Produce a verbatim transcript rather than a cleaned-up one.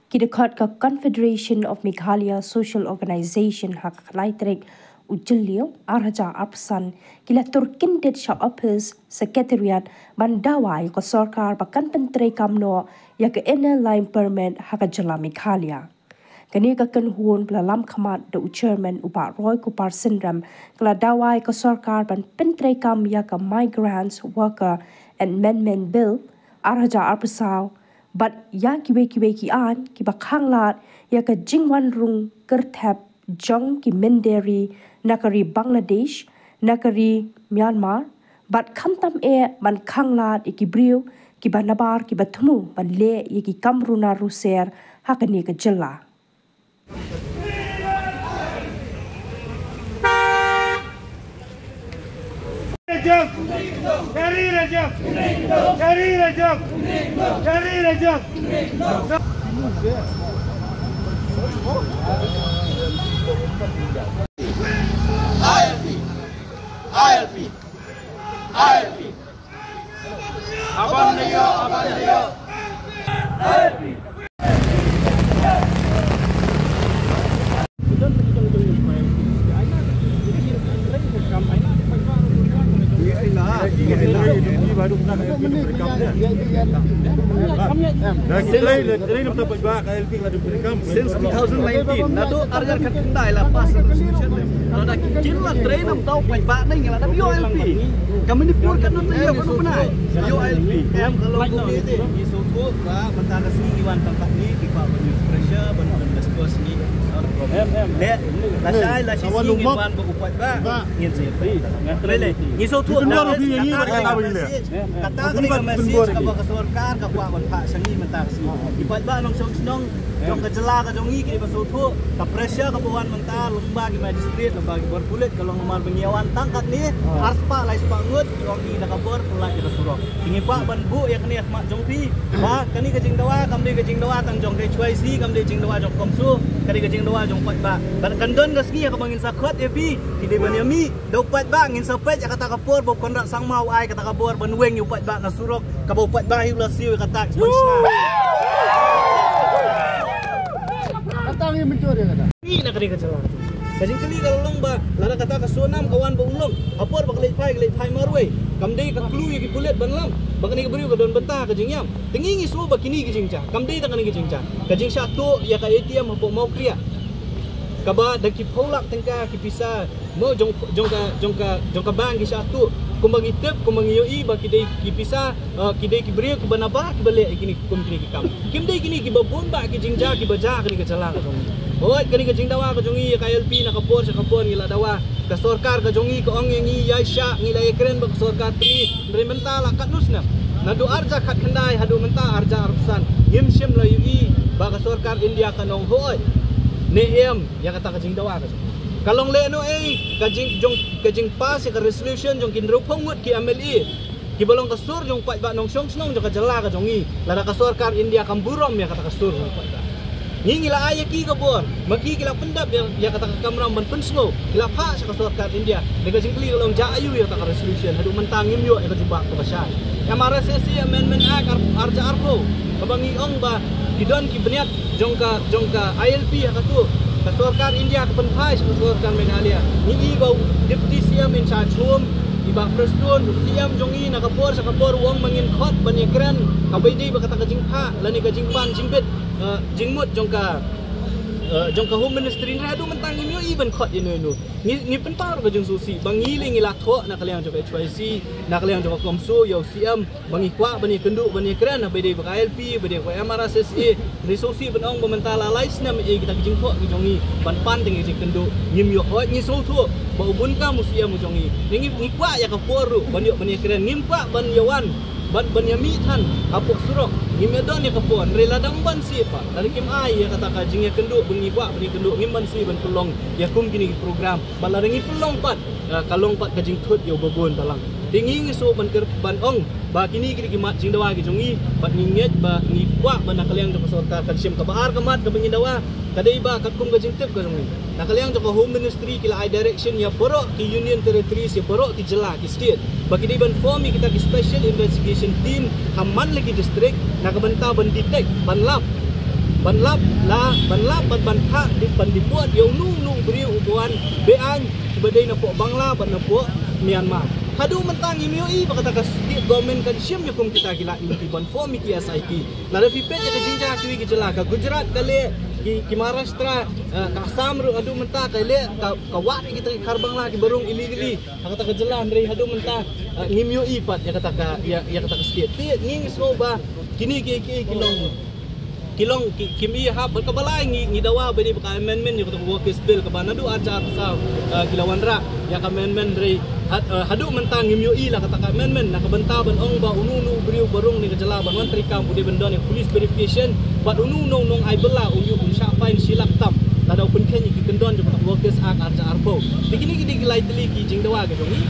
Ki dkhot ka Confederation of Meghalaya Social Organization ha ka khyndai tarik u Jylliew ar hajar arphew san ki la tur kyndit sha ophis Secretariat ban dawa ïa ka sorkar ba kan pyntreikam noh ïa ka Inner Line Permit ha ka jylla Meghalaya. Kane ka kynhun ba la lam khmat da u chairman u Bah Roy Kupar Synrem ka la dawa ïa ka sorkar ban pyntreikam ïa ka Migrant Worker Amendment Bill ar hajar arphew saw bad ïa kiwei kiwei ki aiñ kiba khanglad ïa ka jingwan rung kyrthep jong ki mynder ri na ka ri Bangladesh, na ka ri Myanmar bad khamtam eh ban khanglad ïa ki briew kiba nabar kiba thmu ban leh ïa ki kam runar ruser ha kane ka jylla. Rajab! Jari Rajab! Jari Rajab! Jari Rajab! I L P! I L P! I L P! Aban Leo, Aban Leo. Since two thousand nineteen, naduh ar hajar khatkhyndai la pass resolution. Lada ki kin la trei namar u paidbah ne ngi la dep ïoh I L P. Ka Manipur katno taïew katno bnai ïoh I L P. Em ka long kumne te. Ngi sngewthuh ba mynta ka sngi ngi wan tang katne, ngi kwah ban use pressure ban ban discuss ngi. Em, em. Leh, lashai lashisngi ngi wan ba u paidbah ngin sa ïoh. Leh, leh. Ngi sngewthuh ba kata ka message, kata ka message kaba ka sorkar ka kwah ban phah sha ngi mynta ka sngi. Ki paidbah nongshong shnong jong ka jylla ka jong ngi ki dei ban sngewthuh ka pressure kaba wan mynta lyngba ki magistrate, lyngba ki bor pulit, ka long namar ba ngi ïa wan tang katne, ar spah lai spah ngut, ki ong ngi da ka bor pynlait ïa ka surok. Ngi kwah ban buh ïa kane ha khmat jong phi ba kane ka jingdawa kam dei ka jingdawa tang jong ka H Y C, kam dei jingdawa jong CoMSO, ka dei ka jingdawa jong paidbah. Bad kan don ka sngi ha kaba ngin sa khot ïa phi, phi dei ban ïa mih da u paidbah, ngin sa peit ïa kata ka por ba u Conrad Sangma u ai kata ka bor ban weng ïa u paidbah na surok, kaba u paidbah hi u la siew ïa kata expansion. Kata ngi mynta ïa kata. Ni na kane ka jylla. Ka jingkylli ka long ba lada kata ka Sonam ka wan ba u long, ha por ba ka leit phai, ka leit phai marwei, kam dei ka clue ïa ki pulit ban lam ba kane ka briew ka don bynta ka jingïam. Te ngi ngi sngew ba kine ki jingjia kam dei da kane ka jingjia. Ka jingshah tuh ïa ka A T M hapoh Mawkria, kaba da ki phew lak tyngka ki pisa mo jong, jong ka, jong ka, jong ka bank ki shah tuh. Kumba ngi tip, kumba ngi ïohi ba ki dei ki pisa, eh, ki dei ki briew kiba nabar kiba leh ïa kine, kum kine ki kam. Kim dei kine kiba bun bah ki jingjia kiba jia kane ka jylla ka jong ngi. Hooid, kane ka jingdawa ka jong ngi ïa ka I L P na ka por sha ka por ngi la dawa. Ka sorkar ka jong ngi ka ong ïa ngi ïai shah, ngi la ïakren bad ka sorkar, te ngi, hynrei mynta la katno snem? Naduh ar hajar khatkhyndai haduh mynta ar hajar arphew san, ngim shym la ïohi ba ka sorkar India kan ong hooid ne em ïa kata ka jingdawa ka jong ngi. Ka long leh noh ei ka jing, jong, ka jingpass ïa ka resolution jong ki hynriewphew ngut ki M L A kiba long ka sur jong u paidbah nongshong shnong jong ka jylla ka jong ngi, lada ka sorkar India kam burom ïa kata ka sur jong u paidbah. Ngi ngi la ai ïa ki ka bor, ma ki ki la pyndep ïa, ïa kata ka kamram ban pynsngew, ki la phah sha ka sorkar India. Te ka jingkylli ka long, jia aiu ïa kata ka resolution? Haduh mynta ngim ïoh ïa ka jubab kaba shai. M R S S A Amendment Act ar, ar hajar arphew, kaba ngi ong ba ki don ki bniat jong ka, jong ka I L P ha katu, ka sorkar India ka pynphai sha ka sorkar Meghalaya. Ngi i ba u Deputy C M in charge Home, i Bah Prestone, u C M jong ngi na ka por sha ka por u ong ba ngin khot ban ïakren kaba ïadei bad kata ka jingphah lane ka jingpan jingbit, eh, jingmut jong ka, eh, jong ka Home Ministry. Hynrei haduh mynta ngim ïohi ban khot ïano ïano. Ngi, ngi pynpaw ka jingsngewsih ba ngi lei ngi la thoh na ka liang jong ka H Y C, na ka liang jong ka CoMSO ïa u C M ba ngi kwah ban ïakynduh ban ïakren ha ba ïadei bad ka I L P, ba ïadei bad ka M R S S A. Ngi sngewsih ban ong ba mynta la lai snem ïa kita ki jingthoh ki jong ngi ban pan tang ïa ki jingkynduh ngim ïoh. Hooid, ngi sngewthuh ba u bun kam u C M u jong ngi. Ngi, ngi kwah ïa ka por ruh ban ïoh ban ïakren, ngim kwah ban ïa wan ban, ban ïa mih than hapoh surok, ngim ïa don ïa ka por. Hynrei lada ym ban siew pat, lada kim ai ïa kata ka jingïakynduh ba ngi kwah ban ïakynduh, ngim ban siew ban pynlong ïa kum kine ki program. Bad lada ngi pynlong pat, eh, ka long pat ka jingthut ïa u babun balang. Te ngi ngi sngew ban kyr-, ban ong ba kine ki dei ki mat jingdawa ki jong ngi, bad ngi ngeit ba ngi kwah ba na ka liang jong ka sorkar kan shim. Kaba ar ka mat kaba ngi dawa ka dei ba katkum ka jingtip ka jong ngi, na ka liang jong ka Home Ministry ki la ai direction ïa baroh ki Union Territories, ïa baroh ki jylla, ki state, ba ki dei ban form ïa kita ki Special Investigation Team ha man la ki district na ka bynta ban detect, ban lap Ban lap la ban lap bad ban thah dei ban deport ïa uno uno u briew uba wan be-aiñ, uba dei napoh Bangla bad napoh Myanmar. Haduh mynta ngim ïohi ba kata ka state government kan shim ïa kum kita ki lad lynti ban form ïa ki S I T. Lada phi peit ïa ka jingjia ha kiwei ki jylla, ka Gujarat ka leh, ki, ki Maharashtra, eh, ka Assam ruh haduh mynta ka leh, ka, ka wad ïa kita ki Khar Bangla kiba rung illegally ha kata ka jylla, hynrei haduh mynta, eh, ngim ïohi pat ïa kata ka, ïa, ïa kata ka state. Te ngi sngew ba kine ki, ki, ki long, ki long, ki, kim ïohi hap. Bad kaba lai, ngi, ngi dawa ba dei ba ka amendment ïa kata ka Workers Bill kaba naduh arhajar arphew saw, eh, ki la wanrah ïa ka amendment, hynrei had-, eh, haduh mynta ngim ïohi la kata ka amendment, na ka bynta ban ong ba uno uno u briew ba rung ne ka jylla ban wan treikam u dei ban don ïa ka police verification, bad uno uno u nong ai bylla un ïoh, un shah fine shi lak tam lada u pynkheiñ ïa ki kyndon jong ka Workers Act arhajar arphew. Te kine ki dei ki lai tylli ki jingdawa ka jong ngi.